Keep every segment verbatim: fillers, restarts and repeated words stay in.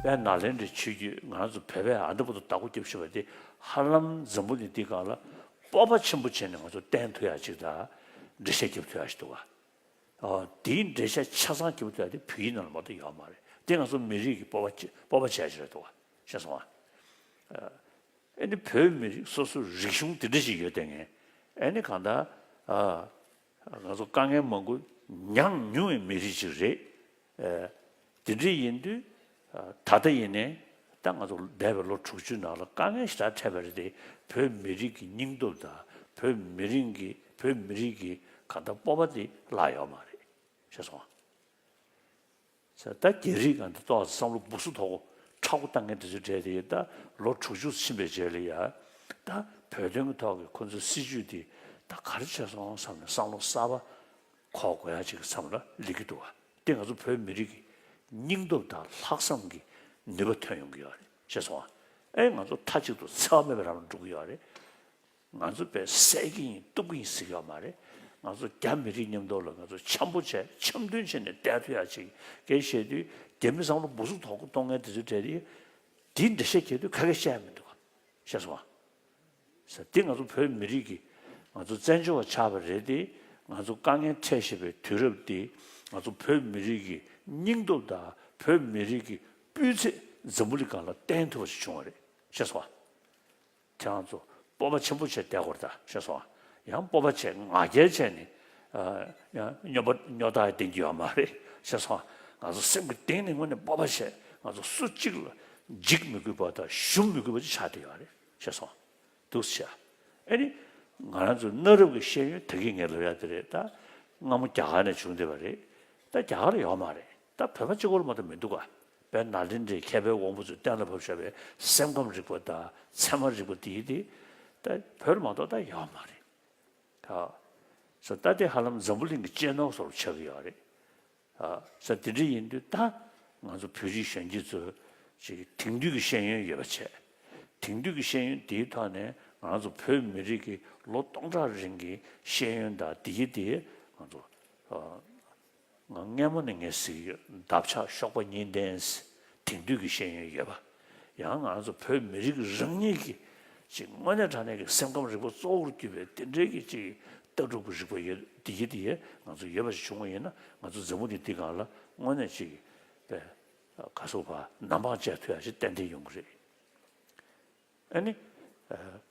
པའི་ནཱ་ལེནྡྲའི་ཆོས་བརྒྱུད། ང་རང་ཚོ་བོད་པས་ཨ་འདི་བར་དུ་བདག་པོ་རྒྱབ་བཞིན་པ་དེ་ཧ་ལམ་འཛམ་བུ་གླིང་འདིའི་སྒང་ལ་སྤོབས་པ་ཆེན་པོ་བྱས་ནས་ང་ཚོ་བསྟན་ཐུབ་ཡག་ཅིག་དང་། འགྲེལ་བཤད་རྒྱབ་ཐུབ་ཡག་ཅིག་འདུག་བ། ཨ། དེའི་འགྲེལ་བཤད་ཆ་ཚང་རྒྱབ་ཐུབ་ཡག་དེ་བོད་ཡིག་ནང་ལ་མ་གཏོགས་ཡོད་མ་རེད། དེ་ང་ཚོ་མི་རིགས་ཀྱི་སྤོབས་པ་ཆེ། སྤོབས་པ་བྱེད་ཡག་ཅིག་རེད་འདུག་བ། ཤེས་སོང་ང་། ཨ། ཨ་ནི་བོད་མི་རིགས་སོ་སོའི་རིག་གཞུང་དེ་འདྲ་ཞིག་ཡོད་དེ། ངས་ཨ་ནི་གང་ལྟར། ཨ། ང་ཚོ་དཀའ་ངལ་མང་པོ་མྱངས་མྱོང་བའི་མི་རིགས་ཅིག་རེད། ཨ། དེ་འདྲ་ཡིན་དུས། ཨ། ད་ལྟ་ཡིན་ནའི་ད་ང་ཚོ་འདས་པའི་ལོ་དྲུག་ཅུའི་ནང་ལ་དཀའ་ངལ་ཞེ་དྲག་འཕྲད་པ་རེད་དེ། བོད་མི་རིགས་ཀྱི་སྙིང་སྟོབས་དང་བོད་མི་རིགས་ཀྱི། བོད་མི་རིགས་ཀྱི་གང་ལྟར་སྤོབས་པ་དེ་བརླག་ཡོད་མ་རེད། ཤེས་སོང་ང་། ད་རྒྱ་རིགས་གང་དེ་ཏོག་ཙམ་བསམ་བློ་སྦུག་སུ་དོག་པོ་མཁྲེགས་པོ་བཏང་མཁན་དེ་ཚོའི་གྲས་དེ། ད་ལོ་དྲུག་ཅུ་ཕྱིན་པའི་རྗེས་ལ་ཡ། ད་བོད་དོན་གྱི་ཐོག་གི་ཁོ་ཚོའི་སྲིད་བྱུས་དེ་ད་ག་རེ་བྱས་སོང་བསམ་ནས་བསམ་བློ་གསར་པ་འཁོར་དགོས་ཡ་ཅིག་གི་མཚམས་ལ་སླེབས་ཀྱི་འདུག་བ། དེ་ང་ཚོ་བོད་མི་རིགས་ཀྱི་སྙིང་སྟོབས་དང་ལྷག་བསམ་གྱི་ནུས་པ་ཐོན་ཡོང་གི་ཡོད་རེད། ཤེས་སོང་ང་། ཨེ། ང་ཚོ་མཐའ་གཅིག་ཏུ་འཚེ་བ་མེད་པའི་ལམ་ལ་འགྲོ་གི་ཡོད་རེད། ང་ཚོ་དཔེ་བསད་ཀྱི་ཡིན། གཏུབ་ཀྱི་ཡིན་ཟེར་གྱི་ཡོད་མ་རེད། ང་ཚོ་རྒྱ་མི་རིགས་མཉམ་དུ་ལ་ང་ཚོ་འཆམ་པོ་བྱས། འཆམ་མཐུན་བྱས་ནས་བསྡད་ཐུབ་ཡག་ཅིག་གལ་ཆེ་དུས། རྒྱ་མི་བསམ་བློ་སྦུག་སུ་དོག་པོ་གཏོང་མཁན་དེ་ཚོའི་གྲས་དེ། དེའི་འགྲེལ་བཤད་རྒྱག་དུས་ཁ་སྐད་བཤད་ཡ་མི་འདུག་ག། ཤེས་སོང་ང་། ཟེར། འདི་ང་ཚོ་བོད་མི་རིགས་ཀྱི། ང་ཚོ་བཙན་བྱོལ་བ་ཆགས་པ་རེད་དེ། ང་ཚོ་དཀའ་ངལ་འཕྲད་བཞིན་པའི་དུས་རབས་འདི། ང་ཚོ་བོད་མི་རིགས་ཀྱི་སྙིང་སྟོབས་དང་བོད་མི་རིགས་ཀྱི་སྤུས་ཚད་འཛམ་བུ་གླིང་སྒང་ལ་བསྟན་ཐུབ་པ་ཞིག་བྱུང་བ་རེད། ཤེས་སོང་ང་། ཁྱེད་རང་ཚོ་སྤོབས་པ་ཆེན་པོ་བྱས་བསྡད་དགོས་རེད་ད། ཤེས་སོང་ང་། ཡང་སྤོབས་པ་བྱས་ང་རྒྱལ་བྱས་ནས། ཨ། ཡང་སྨྱོ་པ་སྨྱོ་རྟགས་ལྡན་གྱི་ཡོད་མ་རེད། ཤེས་སོང་ང་། ང་ཚོ་སེམས་ཀྱི་གཏིང་ནས་དངོས་གནས་སྤོབས་པ་བྱས། ང་ཚོ་སུ་གཅིག་ལ་འཇིགས་མི་དགོས་པ་དང་ཞུམ་མི་དགོས་པ་ཅིག་ཆགས་བསྡད་ཡོད་རེད། ཤེས་སོང་། འདུག་སེ་བྱས། ཨ་ནི་ང་རང་ཚོའི་གནའ་རབས་ཀྱི་ཤེས་ཡོན། ད་གིན་ངས་ལབ་ཡ་དེ་རེད། ད་སྔ་མོ་རྒྱ་གར་ནས་བྱུང་བསྡད་པ་རེད། ད་རྒྱ་གར་ལ་ཡོད་མ་རེད། ད་བོད་པ་གཅིག་པོ་ལ་མ་གཏོགས་མི་འདུག་ག། དཔེར་ན་ནཱ་ལེནྡྲའི་མཁས་པའི་དབང་པོ་ཚོས་གཏན་ལ་ཕབ་བཞག་པའི་སེམས་ཁམས་རིག་པ་དང་ཚད་མ་རིག་པ་དེ་ཡི་དེ། ད་བོད་ལ་མ་གཏོགས་ད་ཡོད་མ་རེད། ཨ། སོ། ད་དེ་ཧ་ལམ་འཛམ་བུ་གླིང་གི་གཅེས་ནོར་བཟོ་འདྲ་ཆགས་ཀྱི་ཡོད་རེད། ཨ། སོ། དེ་འདྲ་ཡིན་དུས་ད་ང་ཚོ་བོད་རིགས་གཞོན་སྐྱེས་ཚོས་ཅིག་དེང་དུས་ཀྱི་ཤེས་ཡོན་ཡོད་པ་བྱས། དེང་དུས་ཀྱི་ཤེས་ཡོན་དེའི་ཐོག་ནས་ང་རང་ཚོ་བོད་མི་རིགས་ཀྱི་ལོ་སྟོང་ཕྲག་རིང་གི་ཤེས་ཡོན་དང་དེ་ཡི་དེ་ང་ཚོ། ཨ། ང་སྔ་མོ་ནས་ངས་ཟེར་གྱི་ཡོད། འདབ་ཆགས་གཤོག་པ་གཉིས་ལྡན་ཟེར། དེང་དུས་ཀྱི་ཤེས་ཡོན་ཡོད་པ། ཡང་ང་ཚོ་བོད་མི་རིགས་རང་ཉིད་ཀྱི་ཅིག་དངོས་གནས་དྲང་གནས་ཀྱི་སེམས་ཁམས་རིག་པ་གཙོ་བོར་གྱུར་པའི་དེ་འདྲའི་གི་ཅིག་ལྟ་གྲུབ་ཀྱི་རིག་པ་ཡོད། དེ་ཡི་དེ་ཡི་ང་ཚོ་ཡོད་པ་ཞིག་བྱུང་བ་ཡིན་ན། ང་ཚོ་འཛམ་བུ་གླིང་འདི་སྒང་ལ་དངོས་གནས་ཅིག་པའི་ག་སོགས་པ་ནམ་འཕང་བཅད་ཐུབ་ཡ་ཞིག་ཏན་ཏན་ཡོང་གི་རེད། ཨ་ནི། ཨ།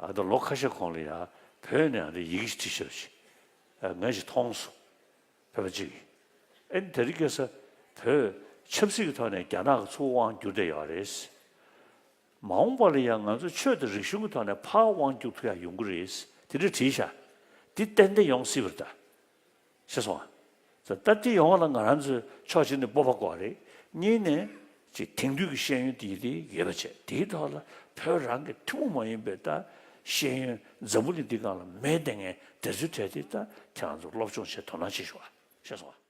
ཨ། ད་ལོ་ཁ་ཤས་གོང་ལ་ཡ་བོད་ནས་ཨ་འདྲ་ཡི་གེ་ཞིག་བྲིས་ཤག་ཅིག་ཨ། ངས་ཞིག་མཐོང་སོང་། བོད་པ་གཅིག་གིས། ཨ་ནི་དེ་རིང་ཁ་སང་བོད་ཆབ་སྲིད་ཀྱི་ཐོག་ནས་རྒྱ་ནག་གིས་ཚུར་དབང་བསྒྱུར་བསྡད་ཡོད་རེད། མ་འོངས་པ་ལ་ཡང་ང་ཚོ་ཆོས་དང་རིག་གཞུང་གི་ཐོག་ནས་ཕར་དབང་བསྒྱུར་ཐུབ་ཡ་ཡོང་གི་རེད། དེ་འདྲ་བྲིས་ཤག་འདི་ཏན་ཏན་ཡོང་སྲིད་པ་རེད་ད། ཤེས་སོང་ང་། ད་ལྟ་དེ་ཡོང་བ་ལ་ང་རང་ཚོས་ཕྱོགས་གཅིག་ནས་སྤོབས་པ་དགོས་རེད། གཉིས་ནས་ཅིག་དེང་དུས་ཀྱི་ཤེས་ཡོན་དེ་དེ་ཡོད་པ་བྱས། དེའི་ཐོག་ལ་བོད་རང་གི་ཐུན་མོང་མ་ཡིན་པའི་ད་ཤེས་ཡོན་འཛམ་བུ་གླིང་འདི་སྒང་ལ་མེད་བསྡད་མཁན་དེ་ཚོའི་གྲས་དེ་ད་ཁྱེད་རང་ཚོ་སློབ་སྦྱོང་བྱས། དོ་སྣང་བྱེད་ཤོག་ཨ། ཤེས་སོང་ང་།